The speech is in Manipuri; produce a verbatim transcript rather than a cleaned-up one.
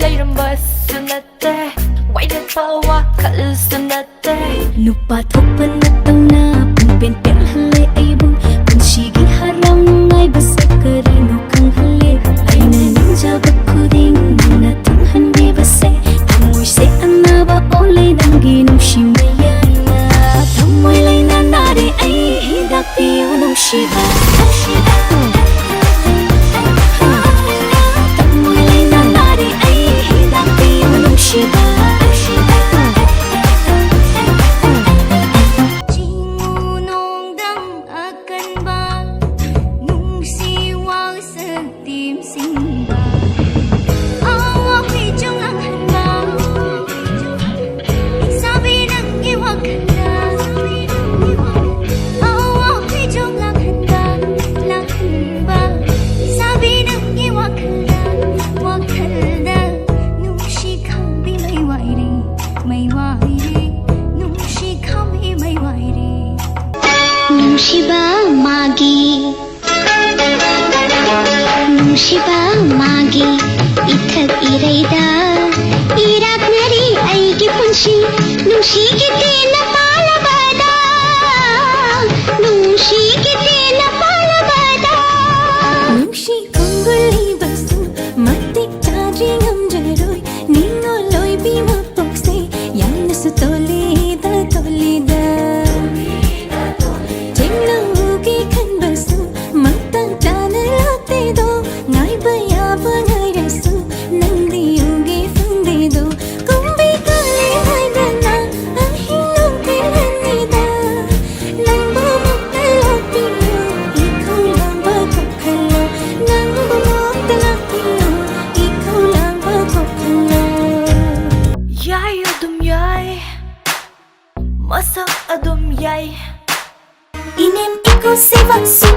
ꯂꯩꯔꯝꯕꯁꯨ ꯅꯠꯇꯦ, ꯋꯥꯏꯗꯠꯄ ꯋꯥꯈꯜꯁꯨ ꯅꯠꯇꯦ꯫ ꯅꯨꯄꯥ ꯊꯣꯛꯄ ꯅꯠꯇꯧꯅ ꯄꯨꯡꯄꯦꯟ ꯄꯦꯜꯍꯜꯂꯦ ꯑꯩꯕꯨ꯫ ꯄꯨꯟꯁꯤꯒꯤ ꯍꯔꯥꯎ ꯅꯨꯡꯉꯥꯏꯕꯁꯦ ꯀꯔꯤꯅꯣ ꯈꯪꯍꯜꯂꯦ꯫ ꯑꯩꯅ ꯅꯤꯡꯖꯕ ꯈꯨꯗꯤꯡ ꯅꯪꯅ ꯊꯨꯡꯍꯟꯕꯤꯕꯁꯦ꯫ ꯊꯃꯣꯏꯁꯦ ꯑꯅꯥꯕ ꯑꯣꯜꯂꯦ ꯅꯪꯒꯤ ꯅꯨꯡꯁꯤ ꯃꯌꯥꯏꯅ꯫ ꯊꯃꯣꯏ ꯂꯩꯅꯥ ꯅꯥꯔꯦ ꯑꯩ, ꯍꯤꯗꯥꯛ ꯄꯤꯌꯨ ꯅꯨꯡꯁꯤꯕ, ꯅꯨꯡꯁꯤꯕ꯫ ꯊꯃꯣꯏ ꯂꯩꯅꯥ ꯅꯥꯔꯦ ꯑꯩ, ꯍꯤꯗꯥꯛ ꯄꯤꯌꯨ ꯅꯨꯡꯁꯤꯕ, ꯅꯨꯡꯁꯤꯕ꯫ ꯆꯤꯡꯉꯨ ꯅꯣꯡꯗꯝ ꯑꯀꯟꯕ, ꯅꯨꯡꯁꯤ ꯋꯥ ꯁꯛꯇꯤꯝꯁꯤꯡꯕ꯫ ꯑꯋꯥ ꯍꯨꯏꯖꯣꯡ ꯂꯥꯡꯍꯟꯕ, ꯏꯁꯥꯕꯤ ꯅꯪꯒꯤ ꯋꯥꯈꯜꯗ꯫ ꯑꯋꯥ ꯍꯨꯏꯖꯣꯡ ꯂꯥꯡꯍꯟꯕ, ꯂꯥꯡꯍꯟꯕ, ꯏꯁꯥꯕꯤ ꯅꯪꯒꯤ ꯋꯥꯈꯜꯗ, ꯋꯥꯈꯜꯗ꯫ ꯅꯨꯡꯁꯤ ꯈꯥꯝꯕꯤ ꯃꯩ ꯋꯥꯏꯔꯤ, ꯃꯩ ꯋꯥꯏꯔꯤ, ꯅꯨꯡꯁꯤ ꯈꯥꯝꯕꯤ ꯃꯩ ꯋꯥꯏꯔꯤ꯫ ꯅꯨꯡꯁꯤꯕ ꯃꯥꯒꯤ, ꯅꯨꯡꯁꯤꯕ ꯃꯥꯒꯤ ꯏꯊꯛ ꯏꯔꯩꯗ ꯏꯔꯥꯛꯅꯔꯤ ꯑꯩꯒꯤ ꯄꯨꯟꯁꯤ꯫ ꯅꯨꯡꯁꯤꯒꯤ ꯇꯦꯟꯅ ꯄꯥꯜꯂꯕꯗ, ꯅꯨꯡꯁꯤꯒꯤ ꯇꯦꯟꯅ ꯄꯥꯜꯂꯕꯗ꯫ ꯅꯨꯡꯁꯤ ꯈꯣꯡꯒꯨꯜ ꯂꯤꯕꯁꯨ ꯃꯇꯤꯛ ꯆꯥꯗ꯭ꯔꯤ ꯉꯝꯖꯔꯣꯏ꯫ ꯅꯤꯡꯉꯣꯜ ꯑꯣꯏꯕꯤ ꯃꯄꯣꯛꯁꯦ ꯌꯥꯝꯅꯁꯨ ꯇꯣꯜꯂꯤꯗ, ꯇꯣꯜꯂꯤꯗ꯫ ꯊꯦꯡꯅꯧꯒꯦ ꯈꯟꯕꯁꯨ ꯃꯇꯥꯡ ꯆꯥꯅ ꯂꯥꯛꯇꯦꯗꯣ꯫ ꯉꯥꯏꯕ ꯌꯥꯕ ꯉꯥꯏꯔꯁꯨ ꯅꯪꯗꯤ ꯎꯒꯦ ꯐꯪꯗꯦꯗꯣ꯫ ꯀꯨꯝꯕꯤ ꯀꯥꯂꯦꯟ ꯍꯥꯏꯗꯅ ꯑꯍꯤꯡ ꯅꯨꯡꯊꯤꯜ ꯍꯟꯅꯤꯗ꯫ ꯅꯪꯕꯨ ꯃꯨꯛꯇ ꯂꯥꯛꯄꯤꯌꯨ, ꯏꯈꯧ ꯂꯥꯡꯕ ꯀꯣꯛꯍꯜꯂꯣ꯫ ꯅꯪꯕꯨ ꯃꯨꯛꯇ ꯂꯥꯛꯄꯤꯌꯨ, ꯏꯈꯧ ꯂꯥꯡꯕ ꯀꯣꯛꯍꯜꯂꯣ꯫ ꯌꯥꯏ ꯑꯗꯨꯝ ꯌꯥꯏ, ꯃꯁꯛ ꯑꯗꯨꯝ ꯌꯥꯏ꯫ ꯏꯅꯦꯝ ꯏꯀꯨ ꯁꯤꯕꯁꯨ